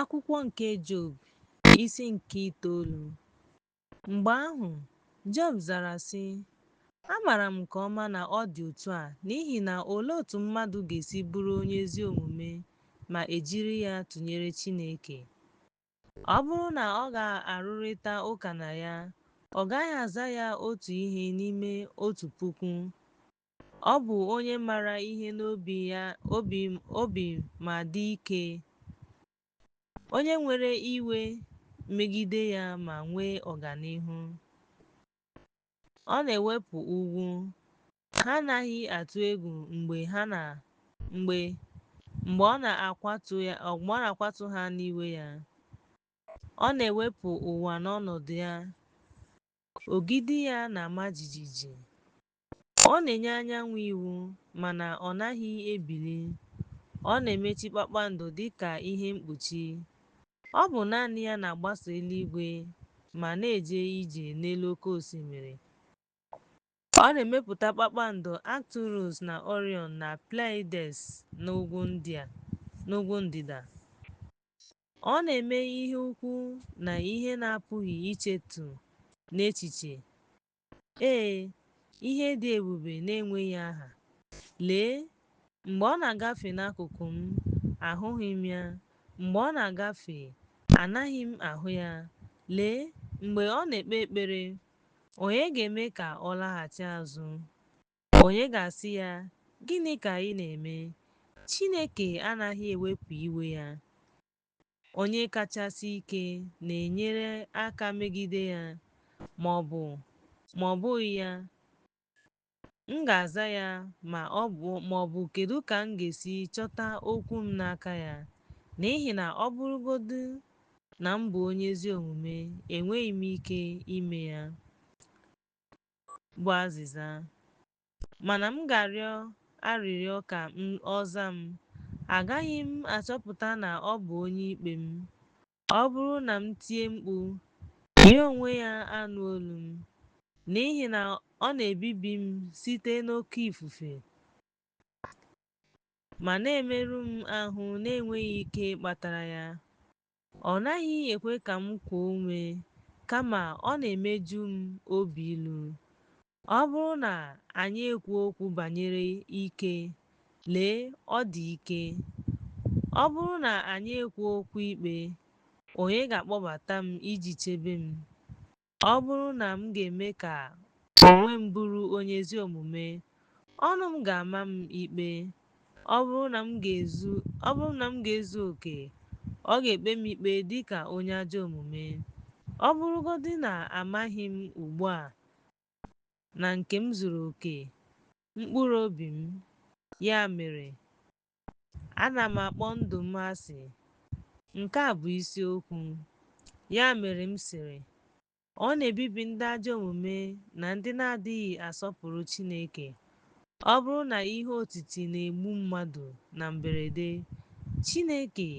Akwụkwọ nke Job, isi nke itoolu. Mgbe ahụ, Job zara sị, Amaara m nke ọma na ọ dị otu a, n'ihi na olee otu mmadụ ga-esi bụrụ onye ezi omume ma e jiri ya tụnyere Chineke? Ọ bụrụ na ọ ga-arụrịta ụka na ya, ọ gaghị aza ya otu ihe n'ime 1,000. Ọ bụ onye maara ihe n'obi ma dị ike, onye were iwe megide ya ma nwee ọganihu. Ọ na-ewepụ ugwu, ha anaghị atụ egwu mgbe ọ na-akwatu ha n'iwe ya. Ọ na-ewepụ ụwa n'ọnọdụ ya, ogidi ya na-ama jijiji. Ọ na-enye anyanwụ iwu, mana ọ naghị ebili; ọ na-emechi kpakpando dị ka ihe mkpuchi. Ọ bụ naanị ya na-agbasa eluigwe ma na-eje ije n'elu oke osimiri. Ọ na-emepụta kpakpando Arcturus na Orion na Pleiades n'ugwu ndịda. Ọ na-eme ihe ukwu na ihe a na-apụghị ichetụ n'echiche, ee, ihe dị ebube na-enweghị aha. Lee, mgbe ọ na-agafe n'akụkụ m, ahụghị m ya; mgbe ọ na-agafe, anaghị m ahụ ya. Lee, mgbe ọ na-ekpe ekpere, onye ga-eme ka ọ laghachi azụ? Onye ga-asị ya, Gịnị ka ị na-eme? Chineke anaghị ewepụ iwe ya. Onye kachasị ike na-enyere aka megide ya, ma ọ bụghị ya, m ga-aza ya ma ọ bụ kedu ka m ga-esi chọta okwu m n'aka ya? N'ihi na ọ bụrụgodị na m bụ onye ezi omume, enweghị m ike ime ya, bụ azịza. Mana m ga-arịọ arịrịọ ka ọ zaa m, agaghị m achọpụta na ọ bụ onye ikpe m. Ọ bụrụ na m tie mkpu, ya onwe ya anụ olu m, n'ihi na ọ na-ebibi m site n'oke ifufe, ma na-emerụ m ahụ n'enweghị ike kpatara ya. Ọ naghị ekwe ka m kuo ume, kama ọ na-emeju m obi ilu. Ọ bụrụ na anyị ekwuo okwu banyere ike, lee, ọ dị ike. Ọ bụrụ na anyị ekwuo okwu ikpe, onye ga-akpọbata m iji chebe m? Ọ bụrụ na m ga-eme ka onwe m bụrụ onye ezi omume, ọnụ m ga-ama m ikpe. Ọ bụrụ na m ga-ezu oke, ọ ga-ekpe m ikpe dị ka onye ajọ omume. Ọ bụrụgodị na amaghị m ugbu a na nke m zuru oke, mkpụrụ obi m, ya mere, ana m akpọ ndụ m asị. Nke a bụ isiokwu. Ya mere m sịrị, ọ na-ebibi ndị ajọ omume na ndị na-adịghị asọpụrụ Chineke. Ọ bụrụ na ihe otiti na-egbu mmadụ na mberede, Chineke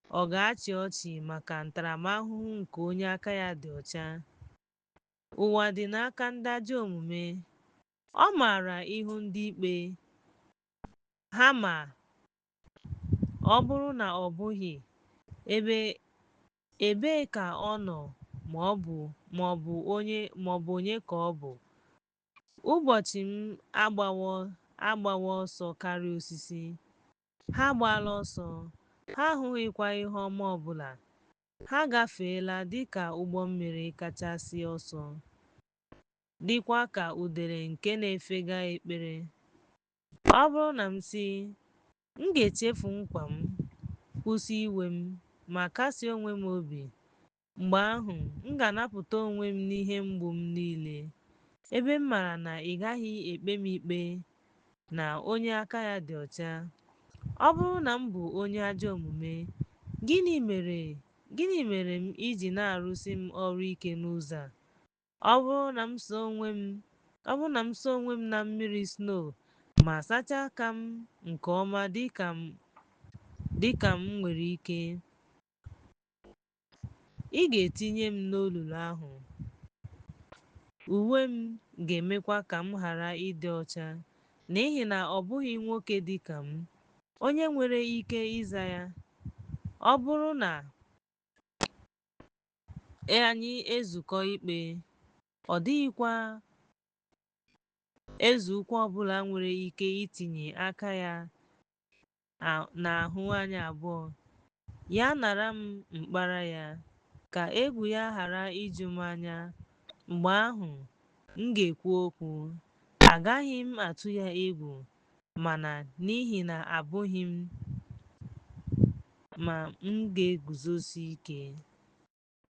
ọ ga-achị ọchị maka ntaramahụhụ nke onye aka ya dị ọcha? Ụwa dị n'aka ndị ajọ omume. Ọ maara ihu ndị ikpe ha, ma ọ bụrụ na ọ bụghị, ebee ka ọ nọ ma ọ bụ onye ka ọ bụ? Ụbọchị m agbawo ọsọ karịa osisi. Ha agbaala ọsọ, ha ahụghịkwa ihe ọma ọ bụla. Ha agafeela dịka ụgbọ mmiri kachasị ọsọ, dịkwa ka udele nke na-efega ekpere. Ọ bụrụ na m sị, M ga-echefu nkwa m, kwụsị iwe m, ma kasie onwe m obi, mgbe ahụ m ga-anapụta onwe m n'ihe mgbu m niile, ebe m maara na ị gaghị ekpe m ikpe na onye aka ya dị ọcha. Ọ bụrụ na m bụ onye ajọ omume, gịnị mere m iji na-arụsi m ọrụ ike n'ụzọ a? Ọ bụrụ na m saa onwe m na mmiri snow ma sachaa aka m nke ọma dị ka m nwere ike, ị ga-etinye m n'olulu ahụ, uwe m ga-emekwa ka m ghara ịdị ọcha, n'ihi na ọ bụghị nwoke dị ka m, onye nwere ike ịza ya. Ọ bụrụ na anyị ezukọ ikpe, ọ dịghịkwa eze ukwu ọbụla nwere ike itinye aka ya n'ahụ anyị abụọ. Ya nara m mkpara ya, ka egwu ya ghara iju m anya, mgbe ahụ, m ga-ekwu okwu, agaghị m atụ ya egwu, mana n'ihi na abụghị m, ma m ga-eguzosi ike.